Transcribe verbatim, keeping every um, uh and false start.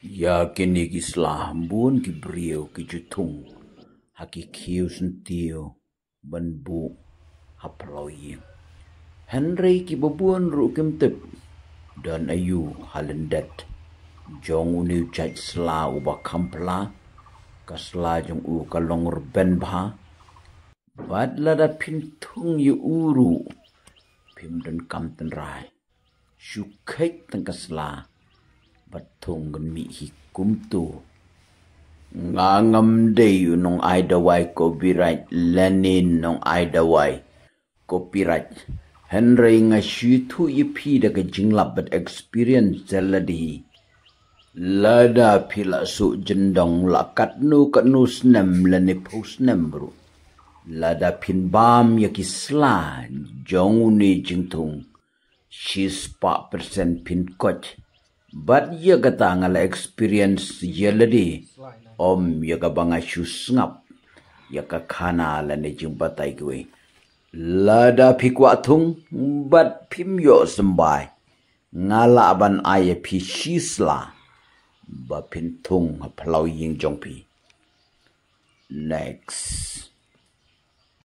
Ïa kine ki sla bun ki briew ki ju thung ha ki khiew syntiew ban buh ha phyllaw ïing. Hynrei kiba bun ruh kim tip don aïu ha lyndet jong une u jait sla uba kham pla. Ka sla jong u ka long rben bha. Bad lada phin thung ïa u ruh phim donkam tynrai. Shu kheit tang ka sla bad thung kan mih hi kumto. Nga ngam dei u nong ai dawai copyright lane nong ai dawai copyright. Hynrei nga shu ïathuh ïa phi da ka jinglap bad experience da lade hi. Lada phi la suh jyndong la katno katno snem lane phew snem ruh, lada phin bam ïa ki sla jong une jingthung, shispah percent phin koit. Bad ïa kata nga la experience ïa lade, ym ïa kaba nga shu sngap ïa ka khana lane jingbatai kiwei. Lada phi kwah thung bad phim ïoh symbai, nga lah ban ai ïa phi shi sla ba phin thung ha phyllaw ïing jong phi. Next.